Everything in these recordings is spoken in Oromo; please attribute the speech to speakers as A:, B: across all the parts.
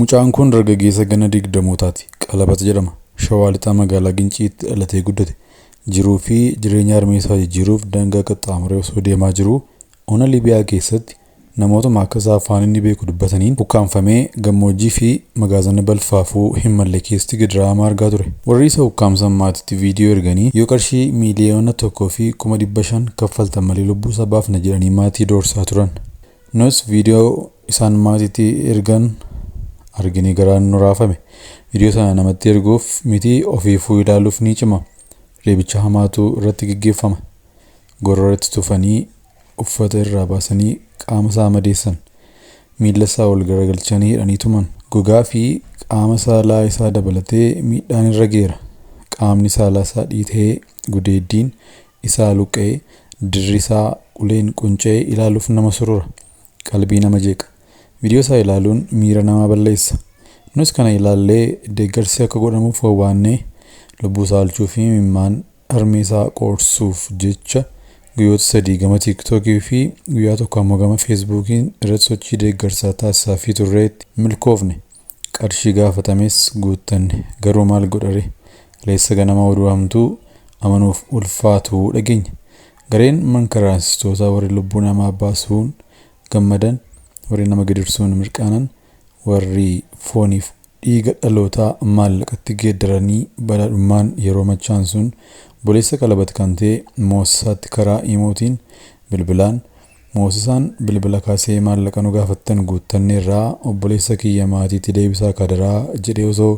A: Mucaan kun dargaggeessa ganna 20mootaati. Qalabat jedhama. Shawaa Lixaa magaalaa Ginciitti dhalatee guddate. Jiruu fi jireenya harmee isaa jijjiiruuf daangaa qaxxaamuree osoo deemaa jiruu ona Liibiyaa keessatti namootuma akka isaa afaan inni beeku dubbataniin ukkaamfamee gammoojjii fi magaazana balfaafuu hin malle keessatti gidiraa argaa ture. Warri isa ukkaamsan maatiitti viidiyoo erganii yoo qarshii 1,500,000 kaffaltan malee lubbuu isaa baafna jedhanii maatii doorsaa turan. Nus viidiyoo isaan maatiitti ergan arginee garaan nu raafame. Viidiyoo sana namatti erguuf miti ofiifuu ilaaluuf ni cima. Reebicha hamaatu irratti gaggeeffama. Gorora itti tufanii uffata irraa baasanii qaama isaa madeessan. Miila isaa ol garagalchanii hidhanii tuman. Gogaa fi qaama saalaa isaa dabalatee miidhaan irra geera. Qaamni saalaa isaa dhiitee gudeeddiin isaa luqqa'ee dirri isaa uleen qunca'ee ilaaluuf nama surura. Qalbii nama jeeqa. Viidiyoo isaa ilaaluun miira namaa balleessa. Nus kana ilaallee deeggarsi akka godhamuuf wawwaannee lubbuu isaa oolchuu fi imimmaan harmee isaa qoorsuuf jecha guyyoota 3 gama tiiktookii fi guyyaa tokko ammoo gama feesbuukiin irratti sochii deeggarsaa taasisaa fi turreetti milkoofne. Qarshii gaafatames guuttanne garuu maal godhare kaleessa ganama oduu hamtuu amanuuf ulfaatu dhageenya. Gareen mankaraasistootaa warri lubbuu namaa baasuun gammadan, warri nama gidirsuun mirqaanan, warri fooniif dhiiga dhalootaa maallaqatti geeddaranii badhaadhummaan yeroo machaan sun obboleessa Qalabat kan ta'e Moosisaatti karaa imootiin bilbilaan Moosisaan bilbila kaasee maallaqa nu gaafattan guuttanneerraa obboleessa kiyya maatiitti deebisaa kadaraa jedhee osoo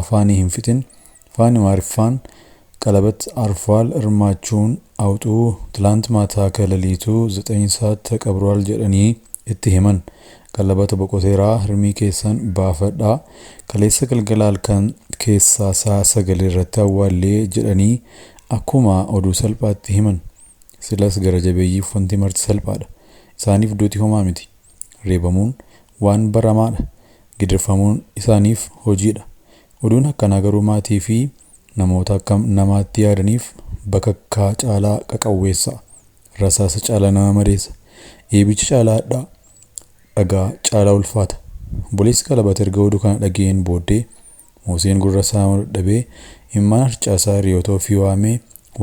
A: afaanii hin fixin afaan Amaariffaan Qalabat አርፏል እርማችሁን አውጡ ትላንት ማታ ከሌሊቱ 9 ሰዓት ተቀብሯል jedhanii itti himan. Qalabata boqoteeraa hirmii keessan baafadhaa kaleessa galgala halkan keessaa sa'a 9 irratti awwaallee jedhanii akkuma oduu salphaatti himan. Silas gara jabeeyyiif wanti marti salphaadha. Isaaniif duuti homaa miti. Reebamuun waan baramaadha. Gidirfamuun isaaniif hojiidha. Oduun akkanaa garuu maatii fi namoota akka namaatti yaadaniif bakakkaa caalaa qaqawweessa. Rasaasa caalaa nama madeessa. Eebicha caalaa hadhaa. Dhagaa caalaa ulfaata. Obboleessi Qalabat erga oduu kana dhaga'een booddee Mooseen gurra isaa dadhabee imimmaan harcaasaa hiriyoota ofii waamee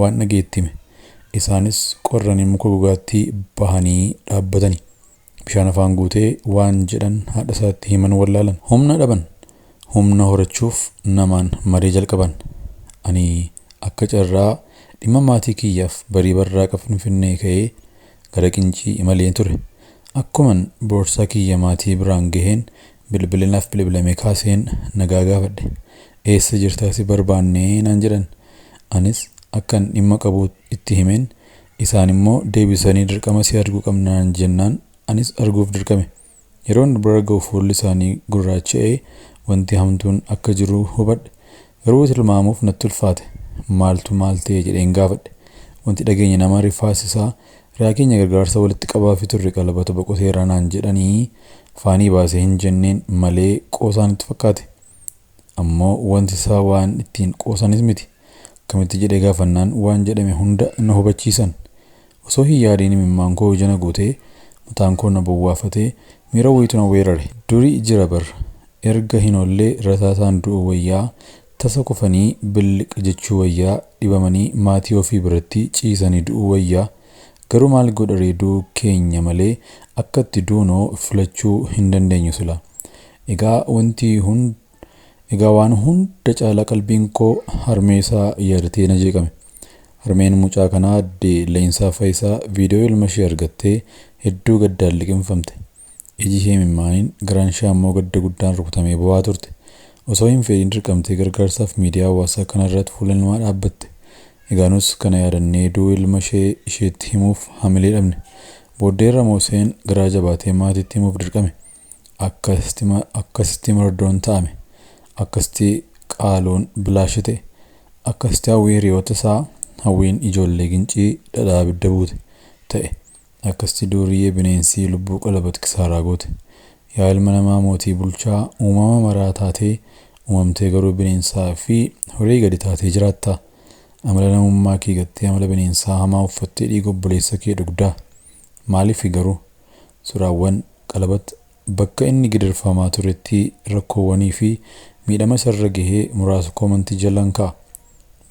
A: waan dhaga'etti hime. Isaanis qorranii muka gogaatti bahanii dhaabbatani. Bishaan afaan guutee waan jedhan haadha isaatti himan wallaalan. Humna dhaban. Humna horachuuf namaan maree jalqaban. Ani akka carraa dhimma maatii kiyyaaf barii barraaqa Finfinnee ka'ee gara Qincii imalee ture. Akkuman boorsaa kiyya maatii biraan gaheen bilbilli naaf bilbilamee kaaseen nagaa gaafadhe. Eessa jirtaa si barbaannee naan jedhan. Anis akkan dhimma qabu itti himeen isaan immoo deebisanii dirqama si arguu qabna naan jennaan anis arguuf dirqame. Yeroon bira ga'u fuulli isaanii gurraacha'ee wanti hamtuun akka jiru hubadhe. Garuu tilmaamuuf natti ulfaate. Maaltu maal ta'e jedheen gaafadhe. Wanti dhageenya nama rifaasisaa riyaa keenya gargaarsa walitti qabaafii turre Qalabata boqoteeraa naan jedhanii afaanii baasee hin jenneen malee qoosaan itti fakkaate. Ammoo wanti isaa waan ittiin qoosanis miti. Akkamitti jedhee gaafannaan waan jedhame hunda na hubachiisan. Osoo hin yaadiin imimmaan koo ija na guutee mataan koo na bowwaafatee miira wayiitu na weerare. Durii jira barra. Erga hin oollee rasaasaan du'uu wayyaa tasa kufanii billiqa jechuu wayyaa dhibamanii maatii ofii biratti ciisanii du'uu wayyaa garuu maal godharee du'uu keenya malee akka itti duunoo filachuu hin dandeenyu sila. Egaa waan hunda caalaa qalbiin koo harmee isaa yaadatee na jeeqame. Harmeen mucaa kanaa aadde Leensaa Fayisaa viidiyoo ilma ishee argattee hedduu gaddaan liqimfamte. Iji ishee imimmaaniin garaan ishee ammoo gadda guddaan rukutamee boo'aa turte. Osoo hin fedhiin dirqamtee gargaarsaaf miidiyaa hawaasaa kanarratti fuula namaa dhaabbatte. Egaa nus kana yaadannee du'uu ilma ishee isheetti himuuf hamilee dhabne. Booddeerra Mooseen garaa jabaatee maatiitti himuuf dirqame. Akkasitti mardoon ta'ame. Akkasitti qaaloon bilaashe ta'e. Akkasitti hawwii hiriyoota isaa hawwiin ijoollee Gincii dhadhaa abidda buute ta'e. Akkasitti duuriyyee bineensi lubbuu Qalabat kisaaraa goote. Yaa ilma namaa mootii bulchaa uumama maraa taatee uumamtee garuu bineensaa fi horii gadi taatee jiraatta. Amala namummaa kee gattee amala bineensaa hamaa uffattee dhiiga obboleessa kee dhugdaa. Maaliif garuu? Suuraawwan Qalabat Bakka inni gidirfamaa turetti rakkoowwanii fi miidhama isarra gahee muraasa koomantii jalaan kaa'a.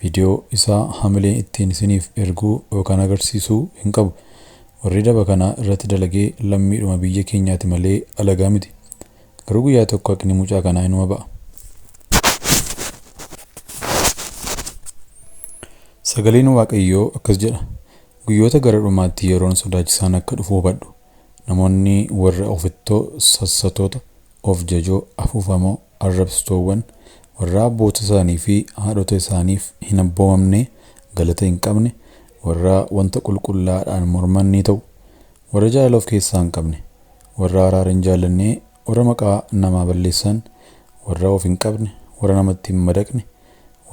A: Viidiyoo isaa hamileen ittiin isiniif erguu yookaan agarsiisuu hin qabu. Warri daba kana irratti dalagee lammiidhuma biyya keenyaati malee alagaa miti. Garuu guyyaa tokko haqni mucaa kanaa inuma ba'a. Sagaleen Waaqayyoo akkas jedha. Guyyoota gara dhumaatti yeroon sodaachisaan akka dhufu hubadhu. Namoonni warra ofittoo, sassatoota, of jajoo, afuufamoo, arrabsitoowwan, warra abboota isaanii fi haadhota isaaniif hin abboomamne, galata hin qabne, warra wanta qulqullaa'aadhaan morman ni ta'u. Warra jaalala of keessaa hin qabne, warra araara hin jaallanne, warra maqaa namaa balleessan, warra of hin qabne, warra namatti hin madaqne,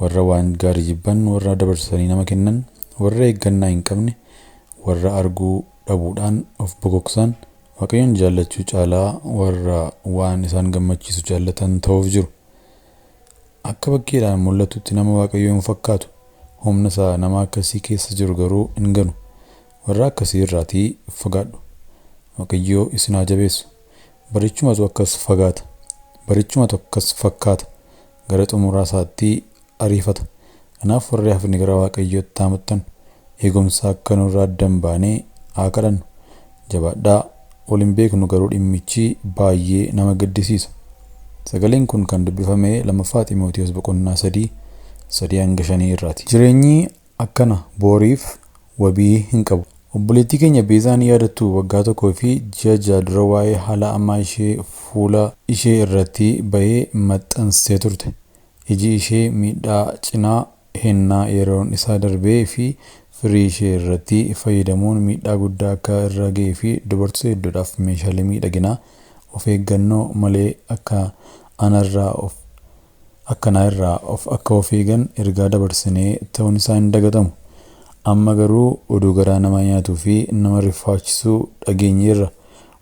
A: warra waan gaarii jibban, warra dabarsanii nama kennan, warra eeggannaa hin qabne, warra arguu dhabuudhaan of bokoksan, Waaqayyoon jaallachuu caalaa warra waan isaan gammachiisu jaallatan ta'uuf jiru. Akka bakkeedhaan mul'atutti nama Waaqayyoo hin fakkaatu. Humna isaa nama akkasii keessa jiru garuu hin ganu. Warra akkasii irraatii fagaadhu. Waaqayyoo isin haa jabeessu. Barichumatu akkas fagaata. Barichumatu akkas fakkaata. Gara xumuraa isaatti ariifata. Kanaaf warri hafni gara Waaqayyootti haamattan eegumsa akka nurraa adda hin baane haa kadhannu. Jabaadhaa wal hin beeknu garuu dhimmichi baay'ee nama gaddisiisa. Sagaleen kun kan dubbifame lammaffaa Xiimotewos boqonnaa 3 3-5 irraati. Jireenyi akkana booriif wabii hin qabu. Obboleettii keenya Beezaan yaadattu waggaa tokkoo fi ji'a ja'a dura waa'ee haala ammaa ishee fuula ishee irratti bahee maxxansitee turte. Iji ishee miidhaa cinaa hennaa yeroon isaa darbee fi firii ishee irratti fayyadamuun miidhaa guddaa akka irra gahee fi dubartoota hedduudhaaf meeshaalee miidhaginaa of eeggannoo malee akka akkanaa irraa of akka of eegan ergaa dabarsinee ta'uun isaa hin dagatamu. Amma garuu oduu garaa nama nyaatuu fi nama rifaachisuu dhageenyeerra.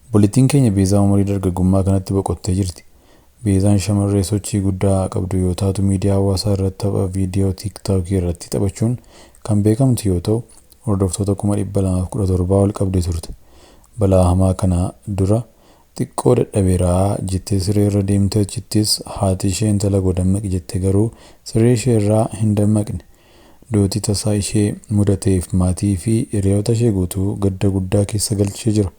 A: Obboleettiin keenya Beezaa umurii dargaggummaa kanatti boqottee jirti. Beezaan shamarree sochii guddaa qabdu yoo taatu miidiyaa hawaasaa irratti tapha viidiyoo tiiktookii irratti taphachuun kan beekamtu yoo ta'u hordoftoota 217,000 ol qabdi turte. Balaa hamaa kana dura xiqqoo dadhabeeraa jettee siree irra deemtee achittis haati ishee intala koo dammaqi jette garuu siree ishee irraa hin dammaqne. Duuti tasaa ishee mudateef maatii fi hiriyoota ishee guutuu gadda guddaa keessa galchee jira.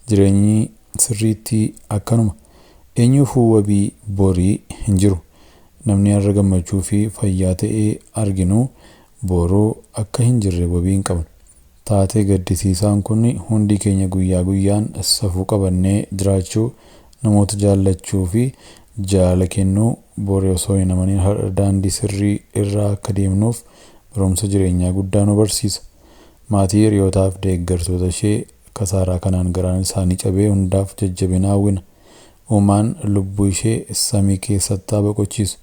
A: Jireenyi sirriitti akkanuma. Eenyuufuu wabii borii hin jiru. Namni har'a gammachuu fi fayyaa ta'ee arginu boruu akka hin jirre wabii hin qabnu. Taatee gaddisiisaan kun hundi keenya guyyaa guyyaan safuu qabannee jiraachuu, namoota jaallachuu fi jaalala kennuu borii osoo hin amanin har'a daandii sirrii irra akka deemnuuf barumsa jireenyaa guddaa nu barsiisa. Maatii hiriyootaaf deeggartoota ishee kasaaraa kanaan garaan isaanii cabee hundaaf jajjabina hawwina. Uumaan lubbuu ishee samii keessatti haa boqochiisu.